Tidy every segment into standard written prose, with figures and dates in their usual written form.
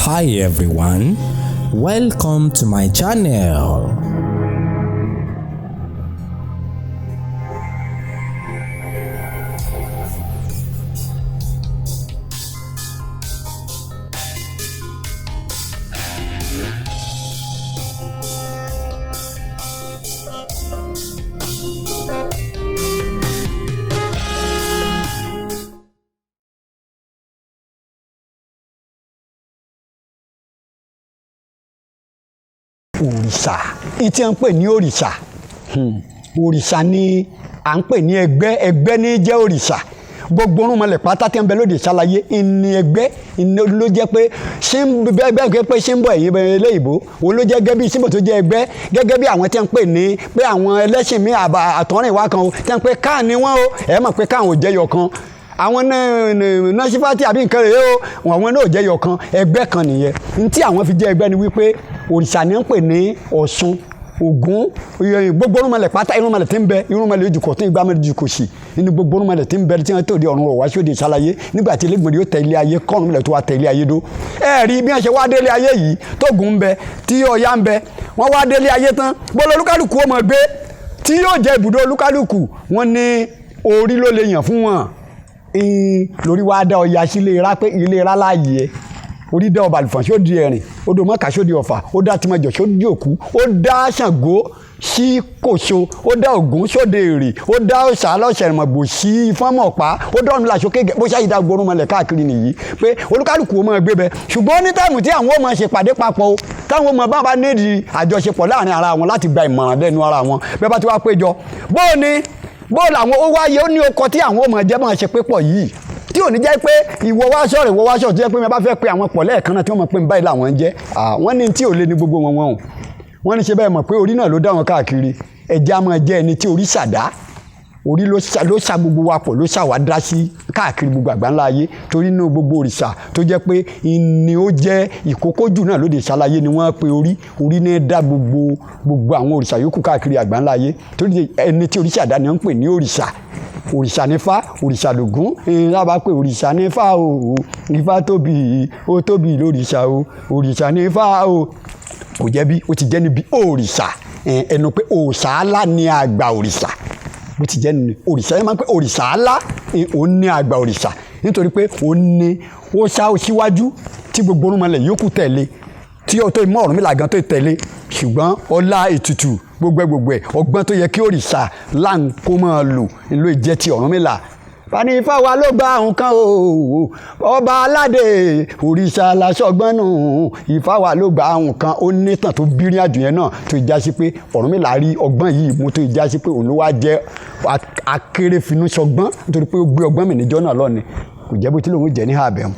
Hi everyone, welcome to my channel. Òrìṣà ìtí à ń pè ní òrìṣà, òrìṣà ni à ń pè ní ẹgbẹ́. Ẹgbẹ́ ní jẹ́ òrìṣà. Gbogbo orúnmọlẹ̀ pátá tí ń bẹ lóde ìṣàlàyé ìní ẹgbẹ́ ló jẹ́ pé bẹ́ẹ̀ pé símbọ̀ ẹ̀yìn eléyìíbó òun ló jẹ́ gẹ́gẹ́ bí símbọ̀ tó jẹ́ ẹgbẹ́, gẹ́gẹ́ bí àwọn tí ń pè ní pé àwọn ẹlẹ́sìn mi àtọ́rìn wá kan o tí ń pè káà ni wọ́n o, ẹ̀ mọ̀ pé káà ò jẹ́yọ̀ kan, àwọn nọ́sífàtì àbí nǹkan rèé o, àwọn náà ò jẹ́yọ̀ kan, ẹgbẹ́ kan nìyẹn. Ntí àwọn fi jẹ́ ẹgbẹ́ ni wípé òrìṣà ni ń pè ní Ọ̀ṣun, Ògún, gbogbo irúnmọlẹ̀ pátá, irúnmọlẹ̀ tí ń bẹ, irúnmọlẹ̀ ojúkọ̀ tí ń gbá mẹ́rin ojúkọ̀ sí inú gbogbo irúnmọlẹ̀ tí ń bẹ tí wọ́n tó di ọ̀run ọ̀wá sí òde ìṣàlàyé nígbà tí Elégbòdì yóò tẹ ilé ayé kọ́run mọlẹ̀ tó wá tẹ ilé ayé dó. Ẹ rí bí wọ́n ṣe wá délé ayé yìí, tógun ń bẹ, tí Ọya ń bẹ, wọ́n wá délé ayé tán, bọ́lá olúkálùkù ó mọ̀ gbé tí yóò jẹ́ ibùdó olúkálùkù, wọ́n ní orí ló lè yàn fún wọn. Lórí wá dá Ọya sílé ra pé ilé ra láàyè ẹ, orí dá ọba àlùfọ̀n sódi ẹ̀rìn, ó dó mọ́kà sódi ọ̀fà, ó dá tìmọ̀jọ̀ sódi òkú, ó dá Ṣàngó sí Kòso, ó dá Ògún sóde èrè, ó dá Ọ̀ṣà lọ́sẹ̀rìmọ̀gbò sí Ifọ̀nmọ̀pá, ó dá Ọ̀rúnmìlà sókè bó ṣáà yìí dá gbórùn mọ́lẹ̀ káàkiri nìyí pé olúkálùkù ó máa gbé bẹ. Ṣùgbọ́n ní táìmù tí àwọn ó máa ṣe pàdé papọ̀ o, táwọn ọmọ bá bá nídìí àjọṣepọ̀ láàrin ara wọn láti gba ìmọ̀ràn lẹ́nu ara wọn, bẹ́ẹ̀ bá ti wá péjọ bóò ni bóò làwọn ó wáyé, ó ní ọkọ tí àwọn ó máa jẹ́ máa ṣe pépọ̀ yìí tí ò ní jẹ́ pé ìwọ wá sọ̀rọ̀ ìwọ wá sọ̀rọ̀ tó jẹ́ pé mi bá fẹ́ pe àwọn pọ̀ lẹ́ẹ̀kan náà tí wọ́n mọ̀ pé ń báyìí làwọn ń jẹ́. Wọ́n ní tí ò lé ní gbogbo wọn wọn o, wọ́n ní ṣe bẹ́ẹ̀ mọ̀ pé orí náà ló dá wọn káàkiri. Ẹja máa jẹ́ ẹni tí orí ṣàdá, orí ló ṣà gbogbo wa pọ̀, ló ṣà wá dá sí káàkiri gbogbo àgbáńlá ayé. Torí inú gbogbo òrìṣà tó jẹ́ pé ìní ó jẹ́ ìkókójù náà lóde ìṣàlàyé ni wọ́n pe orí, orí ní dá gbogbo àwọn òrìṣà yòókù káàkiri àgbáńlá ayé. Torí ẹni tí orí ṣàdá ni wọ́n ń pè ní òrìṣà. Òrìṣà nífá, òrìṣà lògún, lábàá pé òrìṣà nífá o, ifá tóbi, ó tóbi lórìṣà o, òrìṣà nífá o, kò jẹ́ bí ó ti jẹ́ níbi òrìṣà, ẹnu pé òòṣà alá ni àgbà òrìṣà, bó ti jẹ́ nínú òrìṣà yẹn máa ń pẹ́ òrìṣà alá, òun ní àgbà òrìṣà nítorí pé òun ní ó ṣá síwájú tí gbogbo orúnmọlẹ̀ yòókù tẹ̀lé, tí ó tó ìmọ̀ Ọ̀rúnmìlà gan tó tẹ̀lé. Ṣùgbọ́n ọlá ètùtù gbogbo ẹ̀ ọgbọ́n tó yẹ kí òrìṣà láǹ kó máa lò ló jẹ́ ti Ọ̀rúnmìlà. Fani ifá wa ló gba nǹkan o, ọba aládé òrìṣà làṣọgbọ́n nù, ifá wa ló gba nǹkan. Ó nítàn tó bírí àjò yẹn náà tó já sí pé Ọ̀rúnmìlà rí ọgbọ́n yìí mú, tó já sí pé òun ló wá jẹ́ akérèfínú sọgbọ́n nítorí pé ó gbé ọgbọ́n mi níjọ́ náà lọ́ni, kò jẹ́ bó tí lòun jẹ́ ní àbẹ̀wò.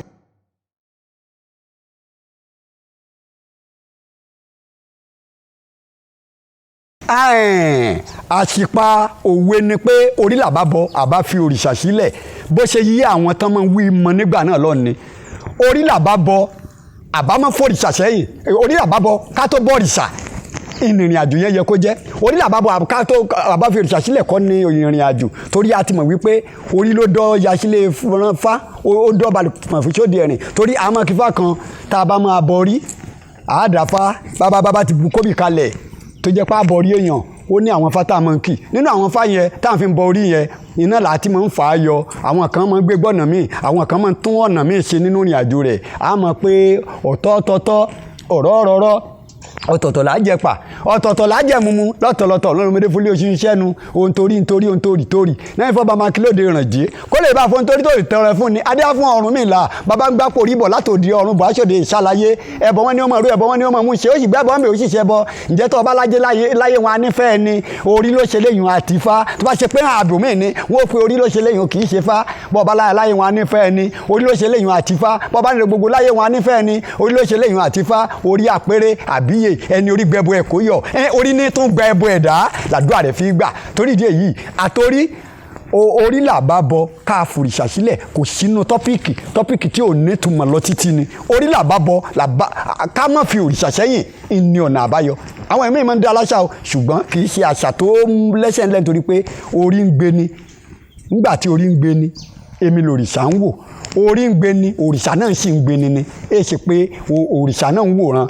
Àṣìpa òwe ni pé orí làbá bọ àbá fi òrìṣà sílẹ̀, bó ṣe yí àwọn tán máa ń wí mọ nígbà náà lọ́ni. Orí làbá bọ àbá máa fòrìṣà sẹ́yìn, orí làbá bọ ká tó bọ òrìṣà, ìrìn àjò yẹn yẹ kó jẹ́. Orí làbá bọ ká tó àbá fi òrìṣà sílẹ̀ kọ́ ní ìrìn àjò, torí a ti mọ̀ wípé orí ló dọ́ yasílẹ̀ fá, ó dọ́ balùwẹ̀ fún sóde ẹ̀rìn, torí àmọ́ kífà kan tá a bá máa bọ rí àádáfá bàbá bàbá ti bu kóbì kalẹ̀ tó jẹ́ pé àbọ̀ orí èèyàn, ó ní àwọn fá tá a máa ń kì nínú àwọn fá yẹn tá a fi ń bọ orí yẹn, iná là á ti máa ń fà á yọ. Àwọn kan máa ń gbé gbọ́nà míì, àwọn kan máa ń tún ọ̀nà míì ṣe nínú ìrìn àjò rẹ̀. A mọ̀ pé ọ̀tọ̀ọ̀tọ̀tọ̀ ọ̀rọ̀ ọ̀rọ̀ ọ̀tọ̀ọ̀tọ̀ là á jẹ pa, ọ̀tọ̀ọ̀tọ̀ là á jẹ mumu lọ́tọ̀lọ́tọ̀ lọ́rùn mẹ́tẹ́ fúnlé oṣù iṣẹ́ nu ohun torí nítorí ohun torí torí náà ìfọ̀bà máa kílódé ìrànjẹ́ kó lè bá fún torí torí tọrẹ fún ni adé fún Ọ̀rúnmìlà. Bàbá ń gbá porí bọ̀ látòdì ọ̀run bọ̀ aṣọ́de ìṣàlàyé ẹbọ wọn ni ó máa rú ẹbọ wọn ni ó máa mú ṣe, ó sì gbẹ́bọ̀ mi ò sì ṣẹbọ. Ǹjẹ́ tó ọba lájẹ́ láyé wọn anífẹ́ ni orí ló ṣe léyìn àti ifá, tó bá ṣe pé ààbò mi ni wọn ó pe orí ló ṣe léyìn kì í ṣe fá. Bọ́ọ̀bá láyé wọn anífẹ́ ni orí ló ṣe léyìn àti ifá, bọ́ọ̀bá nílò gbogbo láyé wọn anífẹ́ ni orí ló ṣe léyìn àti ifá. Orí àpérè àbíyè ẹni orí gbẹbọ ẹ kó yọ, orí ní tún gba ẹbọ ẹ̀dá làdúrà rẹ̀ fi gbà. Torí ìdí èyí àtorí orí làbá bọ ká fòrìṣà sílẹ̀ kò sínú tọ́píìkì tí ò ní túmọ̀ lọ títí ni. Orí làbá bọ làbá ká má fi òrìṣà sẹ́yìn ní ọ̀nà àbáyọ. Àwọn ẹ̀mí máa ń dá aláṣà o, ṣùgbọ́n kì í ṣe àṣà tó lẹ́sẹ̀ ńlẹ̀ nítorí pé orí ń gbé ni. Nígbà tí orí ń gbé ni èmi lòrìṣà ń wò, Orí ń gbé ni, òrìṣà náà sì ń gbé ni ni. Èyí ṣe pé òrìṣà náà ń wòran.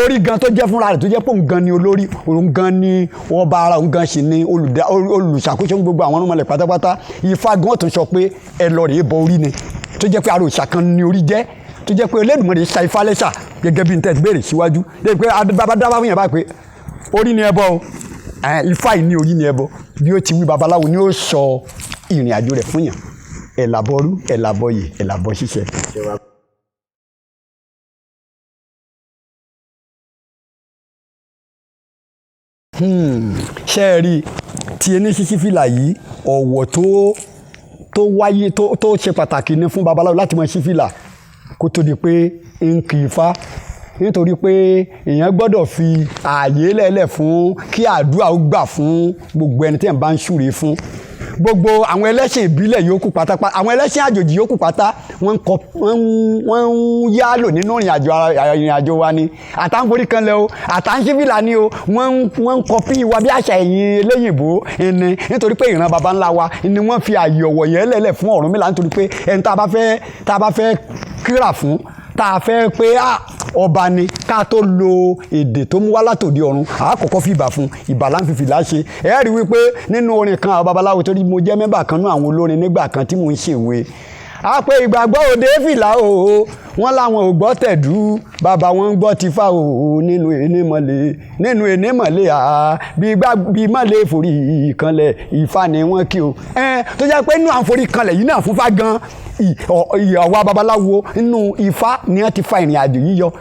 Orí gan tó jẹ́ fúnra rẹ̀, tó jẹ́ pé òun gan ni olórí, òun gan ni ọba ara, òun gan sì ni olùṣàkóso gbogbo àwọn ọmọlẹ̀ pátápátá. Ifá gan tún sọ pé ẹ lọ rèé bọ orí ni, tó jẹ́ pé ara òrìṣà kan ni orí jẹ́, tó jẹ́ pé Olódùmarè sa Ifá lẹ́ṣà gẹ́gẹ́ bí n tẹ́ béèrè síwájú. Lẹ́yìn pé bàbá dábàá fún yẹn báyìí pé orí ni ẹ bọ o, Ifá yìí ní orí ni ẹ bọ. Bí ó ti wí babaláwo ni ó sọ ìrìn àjò rẹ̀ fún yàn. Ẹ̀làbọ̀rú, ẹ̀làbọ̀yè, ẹ̀làbọ̀ ṣíṣẹ. Ṣé ẹ rí tí ẹni ṣíṣí fìlà yìí, ọ̀wọ̀ tó wáyé tó ṣe pàtàkì ni fún babaláwo láti máa ṣí fìlà kó tó di pé ń kì í fa, nítorí pé èèyàn gbọ́dọ̀ fi ààyè lẹ́lẹ̀ fún kí àdúrà ó gbà fún gbogbo ẹni tí ẹ̀ ń bá ń súre fún. Gbogbo àwọn ẹlẹ́sìn ìbílẹ̀ yòókù pátápátá, àwọn ẹlẹ́sìn àjòjì yòókù pátá, wọ́n ń yálò nínú ìrìn àjò wa ni. Àtàǹforí kan lẹ o, àtàǹṣífìlà ni o, wọ́n ń kọpí wa bí àṣà ẹ̀yìn eléyìnbó ẹni, nítorí pé ìran baba ńlá wa ni wọ́n fi ààyè ọ̀wọ̀ yẹn lẹ́lẹ̀ fún Ọ̀rúnmìlà, nítorí pé ẹni tá a bá fẹ́ kíra fún, tá a fẹ́ pé ọba ni, ká tó lo èdè tó mú wá látòdì ọ̀run, a kọ́kọ́ fi ìbà fún, ìbà là ń fi fìlà ṣe. Ẹ rí wípé nínú orin kan àwọn babaláwo, torí mo jẹ́ mẹ́bà kan nú àwọn olórin nígbà kan tí mò ń ṣèwé, a pé ìgbàgbọ́ òde fìlà o, wọ́n láwọn ò gbọ́ tẹ̀dú, bàbá wọn ń gbọ́ tifá o, nínú enímọ̀lé, nínú enímọ̀lé à bí mọ̀lé forí kanlẹ̀, Ifá ni wọ́n kí o. Tó jẹ́ pé inú à ń forí kanlẹ̀ yìí náà fún Ifá gan, àwa babaláwo nínú Ifá ni wọ́n ti fa ìrìn àjò yíyọ.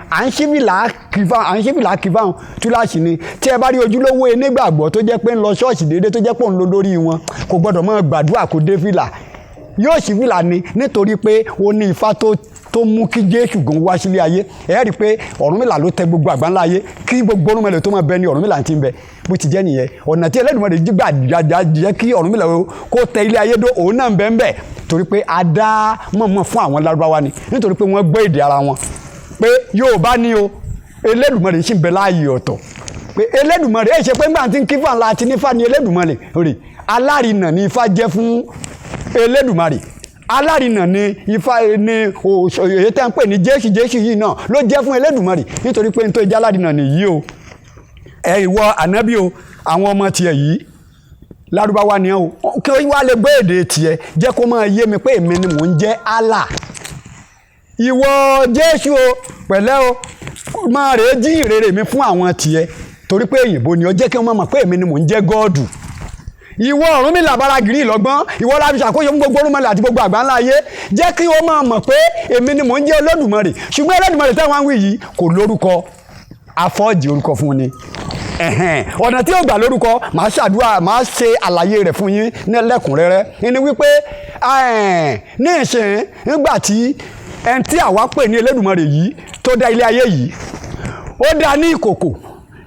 À ń ṣí fìlà kífà, à ń ṣí fìlà kífà hàn túláàsì ni. Tí ẹ bá rí ojúlówó enígbàgbọ́ tó jẹ́ pé ń lọ ṣọ́ọ̀ṣì déédéé, tó jẹ́ pé òun lọ lórí wọn, kò gbọ́dọ̀ máa gbàdúrà kó dé fìlà, yóò ṣí fìlà ni, nítorí pé ó ní Ifá tó mú kí Jésù gan wá sílé ayé. Ẹ rí i pé Ọ̀rúnmìlà ló tẹ gbogbo àgbáńlá ayé, kí gbogbo Ọ̀rúnmìlà tó máa bẹ ní Ọ̀rúnmìlà ti ń bẹ. Bó ti jẹ́ nìyẹn, ọ̀nà tí Ẹlẹ́dùmarè gbà jẹ́ kí Ọ̀rúnmìlà kó tẹ ilé ayé dó, òun náà ń bẹ ń bẹ, torí pé a dá mọ̀mọ́ fún àwọn Lárúbáwá ni, nítorí pé wọ́n gbọ́ èdè ara wọn pé Yorùbá ni o, Ẹlẹ́dùmarè sì ń bẹ láàyè ọ̀tọ̀, pé Ẹlẹ́dùmarè ẹ̀ ṣe pé ńgbà tí ń kí fún àti nífà ni Ẹlẹ́dùmarè rè, alárinà ni Ifá jẹ́ fún Ẹlẹ́dùmarè, alárinà ni Ifá ni èyí tẹ́ ń pè ní Jésù, Jésù yìí náà ló jẹ́ fún Ẹlẹ́dùmarè, nítorí pé nítorí jẹ́ alárinà nìyí o. Ẹ ìwọ ànábì o, àwọn ọmọ tiẹ̀ yìí Lárúbáwá ni o, kí wọ́n lè gbọ́ èdè tiẹ̀, jẹ́ kó máa yé mi pé èmi ni mò ń jẹ́ Allah. Ìwọ Jésù o, pẹ̀lẹ́ o, máa rèé jí ìrere mi fún àwọn tiẹ̀, torí pé òyìnbó ni ó, jẹ́ kí wọ́n mọ̀ pé èmi ni mò ń jẹ́ Gọ́ọ̀dù. Ìwọ Ọ̀rúnmìlà baragìrì ìlọ́gbọ́n, ìwọ la fi ṣàkóso fún gbogbo Ọ̀rúnmìlà àti gbogbo àgbáńlá ayé, jẹ́ kí wọ́n máa mọ̀ pé èmi ni mò ń jẹ́ Olódùmarè. Ṣùgbọ́n Olódùmarè táwọn ń wí yìí kò lórúkọ, afọ́jì orúkọ fún ni. Ọ̀nà tí ó gbà lórúkọ, màá ṣàdúrà, màá ṣe àlàyé rẹ̀ fún yín ní lẹ́kùnrẹ́rẹ́. Ní wípé ní ìsìn nígbà tí ẹni tí àwa pè ní Olódùmarè yìí tó dá ilé ayé yìí, ó dá ní ìkòkò.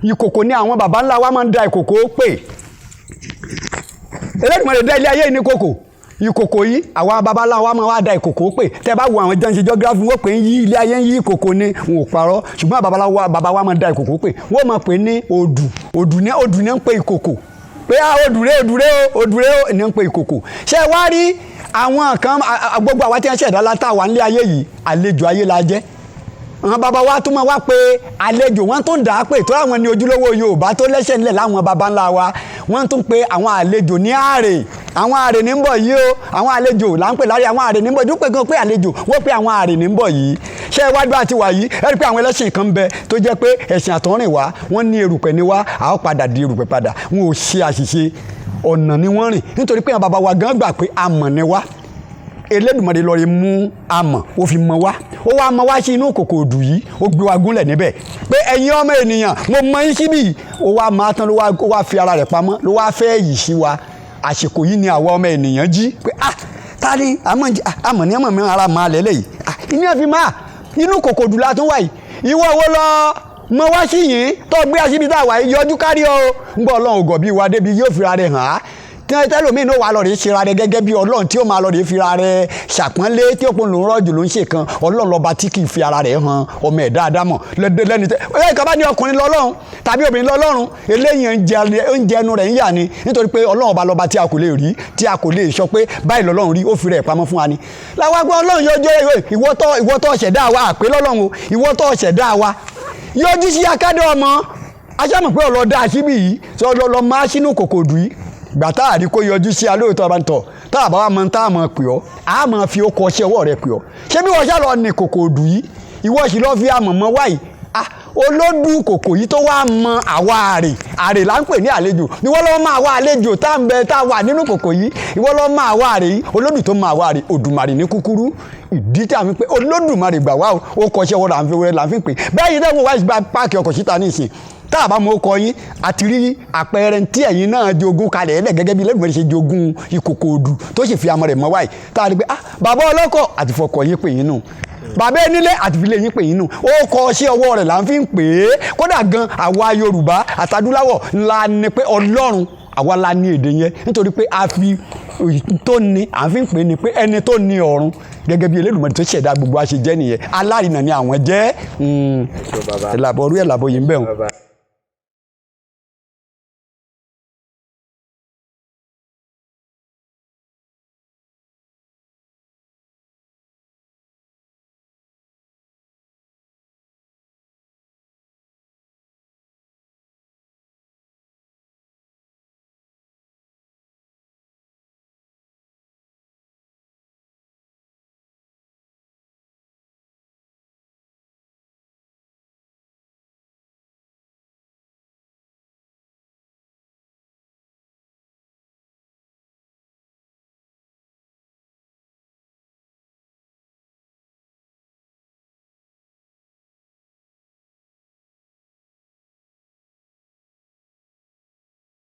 Ìkòkò ni àwọn baba ńlá wa máa ń da ìkòkò pè. Olódùmarè dá ilé ayé yìí ní kòkò. Ìkòkò yìí àwọn baba ńlá wa máa wá da ìkòkò pè. Tẹ́ bá wo àwọn jẹ́ ń ṣe geography, wọ́n pè ń yí ilé ayé ń yí ìkòkò ni, wọn ò parọ́. Ṣùgbọ́n baba wa máa da ìkòkò pè. Wọ́n máa pè ní odù. Odù ní ń pè ìkòkò. Pé odù rè, odù rè o, odù rè o ní ń pè ìkòkò. Ṣé wá rí àwọn kan, gbogbo àwa tí wọ́n ṣẹ̀dá látà wà nílé ayé yìí, àlejò ayé la jẹ́. Àwọn baba wa tún máa wá pé àlejò, wọ́n tún dà á pé tó àwọn ní ojúlówó Yorùbá tó lẹ́sẹ̀ nílẹ̀ láwọn baba ńlá wa, wọ́n tún pé àwọn àlejò ní àrè. Àwọn àrè ní ń bọ̀ yìí o, àwọn àlejò là ń pè láre, àwọn àrè ní ń bọ̀ yìí, dúpẹ́ gan pé àlejò, wọ́n pé àwọn àrè ní ń bọ̀ yìí. Ṣé iwájú àti wà yìí, ẹ rí pé àwọn ẹlẹ́sìn kan ń bẹ tó jẹ́ pé ẹ̀sìn àtọ̀rìn wá, wọ́n ní erùpẹ̀ ní wá, a ó padà di erùpẹ̀ padà, wọn ò ṣe àṣìṣe, ọ̀nà ni wọ́n rìn, nítorí pé àwọn baba wa gan gbà pé amọ̀ ni wá. Elédùmarè lọ rí mú amọ̀, ó fi mọ wá, ó wá mọ wá sí inú kòkò òdù yìí, ó gbé wa gúnlẹ̀ níbẹ̀ pé ẹ̀yin ọmọ ènìyàn, mo mọ yín síbí. Ó wá máa tán, ló wá fi ara rẹ̀ pamọ́, ló wá fẹ́ yìí sí wa. Àsìkò yìí ni àwa ọmọ ènìyàn jí pé ta ni àmọ̀ ní ọmọ mi ara máa lẹ́lẹ̀ yìí, inú ẹ̀ fi máa inú kòkò òdù la tún wà yìí, ìwọ wo lọ mọ wá sí yìí tó gbé aṣíbi tá a wà yìí, yọjú kárí o. Ń gbọ́ Ọlọ́run ògọ̀ bí wa débi yóò fi ara rẹ̀ hàn á. Tí wọ́n tẹ́lòmíì náà wà lọ́ọ̀rẹ́ ṣera rẹ gẹ́gẹ́ bí Ọlọ́run, tí ó máa lọ́ọ̀rẹ́ fira rẹ ṣàpọ́nlé, tí ó pon lòún rọ́jò ló ń ṣe kan. Ọlọ́run lọ́ba tí kì í fi ara rẹ̀ hàn ọmọ ẹ̀dá Ádámọ̀ lẹ́ni tẹ́ ẹ̀ kaba ní ọkùnrin lọ́lọ́run tàbí obìnrin lọ́lọ́run. Eléyìí ń jẹ ẹnu rẹ̀ ń yà ni, nítorí pé Ọlọ́run ọba lọ́ba tí a kò lè rí, tí a kò lè sọ pé báyìí lọ́lọ́run rí. Ó fi rẹ̀ pamọ́ fún wa ni. Làwọn agbọ́n Ọlọ́run yọjọ́ ìwọ tó ṣẹ̀dá wa, àpé lọ́lọ́run o, ìwọ tó ṣẹ̀dá wa, yọjú sí akádé ọmọ aṣáàmù pé ọlọ́dà síbí yìí sọ lọ máa sínú kòkòdù yìí. Gbà tá a rí kó yọjú sí alóòótọ́ ọba tọ̀, tá a bá wà mọ tá a mọ̀ pè ọ́, a mọ̀ fi ó kọ sí ọwọ́ rẹ pè ọ́. Ṣé bí wọ́n ṣá lọ ní kòkòdù yìí, ìwọ sì lọ́ọ́ fi amọ̀ mọ́ wáyìí? Olódù kòkò yìí tó wá mọ àwa àrè, àrè là ń pè ní àlejò. Ìwọ lọ́ọ́ máa wá àlejò tá à ń bẹ tá a wà nínú kòkò yìí, ìwọ lọ́ọ́ máa wá àrè yìí. Olódù tó máa wá àrè, Òdùmarè ní kúkúrú. Ìdí tí a fi pé Olódùmarè gbà wá o, ó kọ iṣẹ́ ọwọ́ là ń fi wẹ́rẹ́ là ń fi pè bẹ́ẹ̀ yìí. Dẹ́kun wáyé gba páàkì ọkọ̀ síta ní ìsìn, tá a bá mọ ọkọ yín àti rí àpẹẹrẹ tí ẹ̀yin náà jogún kalẹ̀ ẹ̀lẹ̀, gẹ́gẹ́ bí Ẹlẹ́dùmarè ṣe jogún ìkòkò òdù tó sì fi amọ̀ rẹ̀ mọ́ wáyé, tá a rí pé ah, bàbá ọlọ́kọ̀ àti fọkọ̀ yín pè yín nù, bàbá enílé àti filé yín pè yín nù. Ó kọ sí ọwọ́ rẹ̀ là ń fi ń pè é. Kódà gan àwa Yorùbá àtadúláwọ̀ ńlá ni pé Ọlọ́run, àwa la ní èdè yẹn, nítorí pé a fi tó ní à ń fi ń pè é ni pé ẹni tó ní ọ̀run, gẹ́gẹ́ bí Elédùmarè tó ṣẹ̀dá gbogbo àṣejẹ́ nìyẹn. Alárinà ni àwọn jẹ́. Ẹ̀làbọ̀ orí ẹ̀làbọ̀ yìí ń bẹ̀ wọ́n.